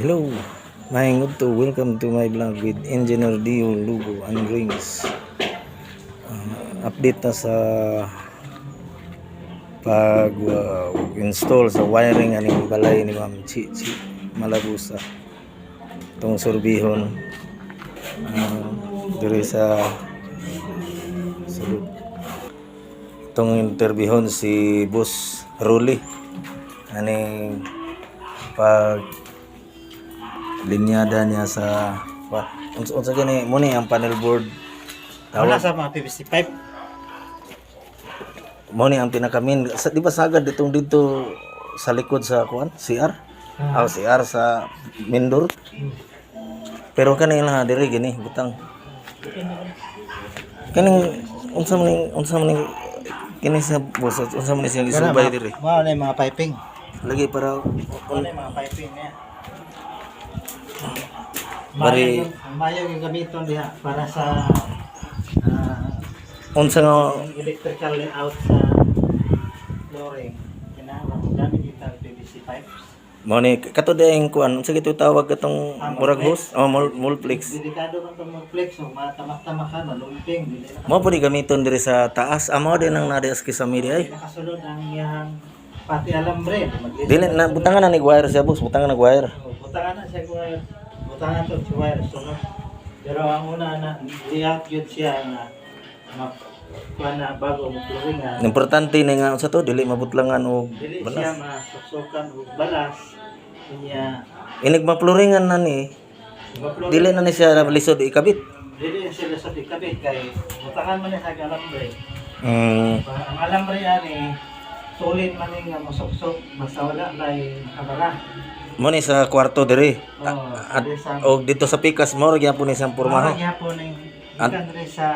Hello, maayong udto. Welcome to my vlog with Engineer Dio Lugo and Rings. Update na sa pag install sa wiring aning balay ni Ma'am Chichi Malabusa. Itong surbihon diri sa sulod. Itong interviewon si Boss Rolly aning pag linyada niya sa unsa unsa gani mo ni ang panel board? Wala Tawag sa mga PVC pipe. Mo ni ang pinakamin sa, di ba, sagad ditong dito sa likod sa kuan CR, ah, CR sa Mindor, pero kani lang diri gini butang kaning unsa man ning kini sa boss, unsa man ni siyang gisubay diri? Mao na yung mga piping. Lagi para Mao na yung mga piping niya. Mayo yung gamiton diha para sa unsa nga electrical layout sa flooring. Kinahanglan mo gamit ita ang PVC pipes. Mo ni kato dayeng kuan, unsa gito tawag katong murag hose oh, mulplex. Delikado man itong flex, so matamak-tamak ka, malumping, dili na Mo pud gamiton diri sa taas amo din ang nadi aski sa media ay. Nakasulod ang iyang pati alambre. Maglisod. Dili na butangan na ni wire siya, boss, butangan na wire. Oh, butangan na siya wire. Butangan to si wire sunod. Pero ang una na layout yun siya nga ma kuha na bago mo flooringan. Importante ni nga unsa to, dili mabutlangan og Dili siya balas. Masuksukan og balas. Unya Inig maploringan na ni, dili na ni siya lisod ikabit. Dili siya lisod ikabit kay butangan man niya sa alambre. Ang alambre ani solid man ni nga mosuksok basta wala lay nakabara. Mo ni sa kwarto diri. Oh, At diri sa og dito sa pikas mo ra gyapon ni siyang pormahan. pormahan. Gyapon ning gikan diri sa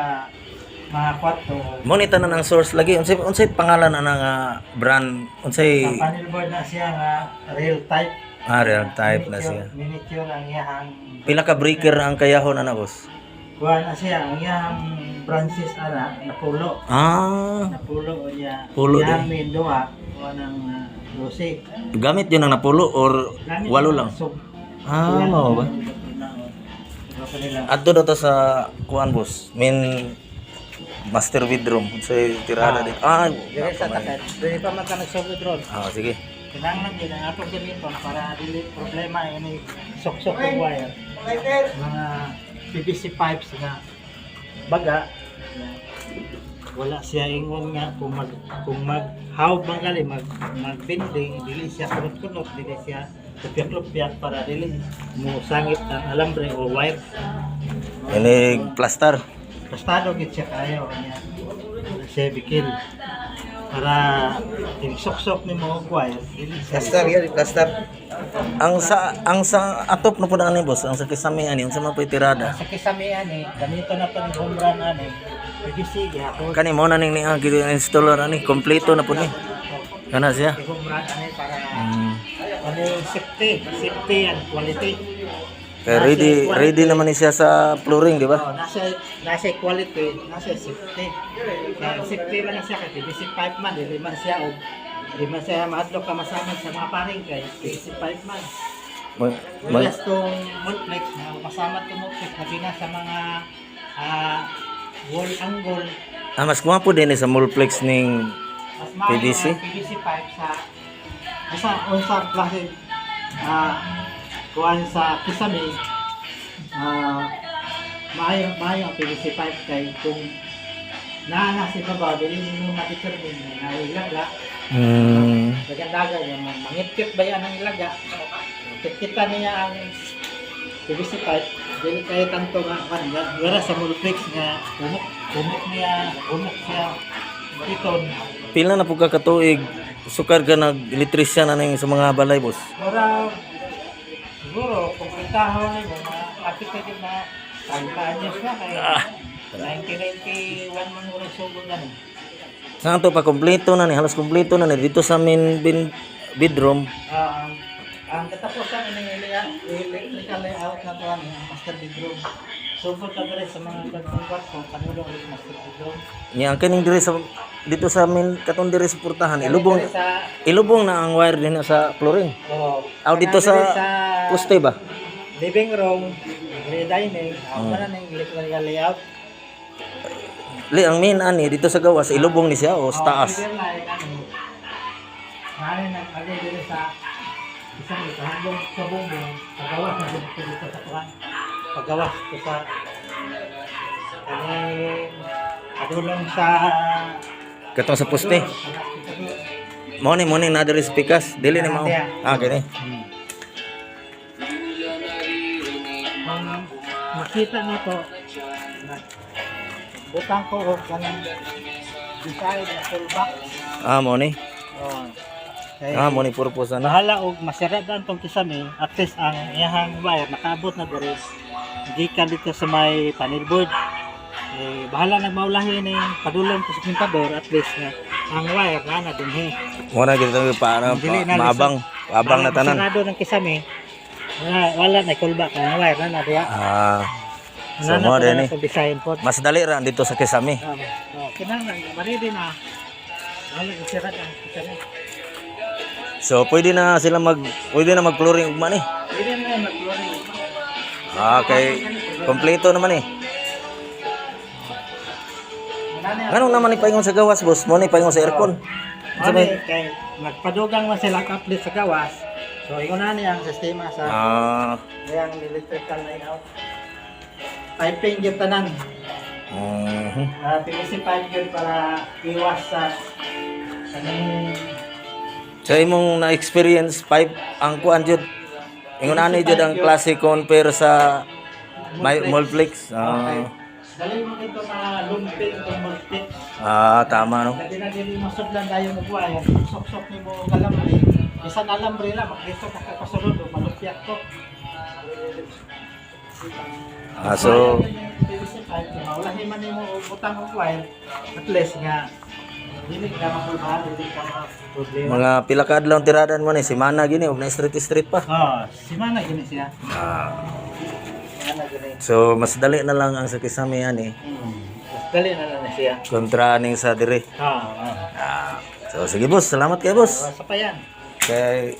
mga kwarto. Mo ni tanan ang source lagi. Unsay pangalan ana nga brand? Unsay Ang panel board na siya nga real type. Ah, real type na siya. Miniature ang iyahang Pila ka breaker ang kayahon ana, boss? Kuha na siya ang iyahang branches ana napulo. Napulo niya. Pulo. Iyahang main duha kuha ng 12. Gamit yun ang napulo or Gamit walo na lang? Sub. Ah, mao ba? Adto na to sa kuan, boss. Main master bedroom. Unsay tirada dito? Ah, Dire sa takat. Dire pa man ka nagsulod ron. Ah, sige. Kinahanglan din ang atong gamiton para dili problema ini suksok og wire. Mga PVC pipes nga baga wala siya ingon nga kung mag how man gali mag magbending, dili siya kunot-kunot, dili siya lupyak-lupyak para dili mo sangit ang alambre o wire. Ini plaster. Bastado gid siya kayo niya, wala siya bikil para suksok nimo og wire dili siya. Yun, plaster. Ang sa atop na po na ani, boss, ang sa kisame ani, unsa man po tirada? Sa kisame ani, gamito na to ni home run ani, PVC gihapon. Kani mo na ning ni ang installer ani, kompleto na po ni. Kana siya. Home run ani para ano yung safety, safety and quality. Kay ready ready naman ni siya sa flooring, di ba? Oh, nasa quality, nasa safety. Kaya safety man na siya kay PVC pipe man, dili man siya og di man siya mahadlok ka masamad sa mga paring kay PVC pipe man. Whereas tong multiplex na masamad tong multiplex labi na sa mga wall angle. Ah, mas gwapo din ni sa multiplex ning Mas maayo PVC? ang PVC pipe sa basta unsa klase kuan sa kisame, maayo maayo ang PVC pipe kay kung naa na sa ibabaw dili nimo ma-determine na nailaga. Dagan-dagan yung mangitngit ba yan ang ilaga, kitkitan niya ang PVC pipe, dili kay tanto nga kan nga wala sa multiplex nga umok umok niya, umok siya piton. Pila na po ka katuig sukar ka nag electrician na ning sa mga balay, boss? Mura, siguro, kung pintaho na yun, mga kapit na din na 30 anyos na kay 1991 man mura sugod na ni. Sa to pa kompleto na ni, halos kompleto na ni dito sa main bedroom. Ah, ang katapusan ini electrical layout na to ani ang master bedroom. Sugod ka diri sa mga gagawin kwarto, panulo ulit master bedroom. Nya ang kining diri sa dito sa main katong diri sa portahan, ilubong Diri sa ilubong na ang wire din sa flooring. Oh, Aw, dito kanang diri sa sa poste ba? Living room, diri dining, ako na ning electrical layout. Li, ang main ani dito sa gawas, ilubong ni siya o sa taas? Either like ano, nari nag-agay diri sa isang ito, hanggang sa bumbong, pagawas na dito dito sa kuan. Pagawas ko sa kaning padulong sa Katong sa poste. Mao ni na diri sa pikas, dili ni mao. Ah, kini. Kung makita na to, na butang ko og kanang design na toolbox. Ah, mao ni. Oh. Kay, Ah, mao ni purpose ana. bahala og masira daan tong kisame, at least ang iyahang wire nakaabot na diri gikan dito sa may panel board. Eh, bahala nag maulahi ni padulong ko sa pintador, at least nga ang wire na na dinhi. Mao na gid para Dili na maabang, abang na tanan. Sarado ng kisame. Wala, wala na kulba kay ang wire na na diya. Ah. So Na mo na din ni. na design po. Mas dali ra dito sa kisame. Oh, kinahanglan maridi na. Bahala og sira ang kisame. So pwede na mag-flooring ugma ni. Dili na mag-flooring. Ah, kay kompleto naman eh. Wala na. Nganong naman ipaingon sa gawas, boss? Mo ni paingon sa aircon. Unsa Ano may kay nagpadugang man sila update sa gawas. So ingon na ni ang sistema sa iyang electrical layout. Piping gyud tanan. PVC pipe gyud para iwas sa kaning Sa imong na-experience pipe ang kuan jud. Ingon ani jud ang klase compare sa may Molflex. Okay. Ah, Dali mo dito na lumping itong multi. ah, tama no. Dali na dili masudlan tayo mo wire. Sok-sok nimo og alambre. Bisan alambre lang maglisok ka kasulod o malupyak to. Ah, so PVC pipe, kung maulahi man nimo og butang og wire, at least nga dili ka makulbahan, dili ka problema. Mga pila ka adlaw ang tiradan mo ni semana gini og na street street pa. Oh, si Mana gini siya. Ah, Mana gini. so mas dali na lang ang sa kisame ani Mas dali na lang na siya. kontra ning sa dire. Ah. Ah, so sige boss, salamat kay boss. Sa pa yan. Kay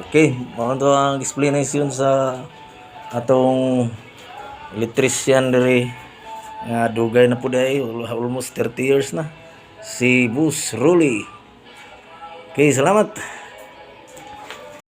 okay, mao to ang explanation sa atong electrician diri nga dugay na pud ay almost 30 years na si Boss Rolly. Okay, salamat.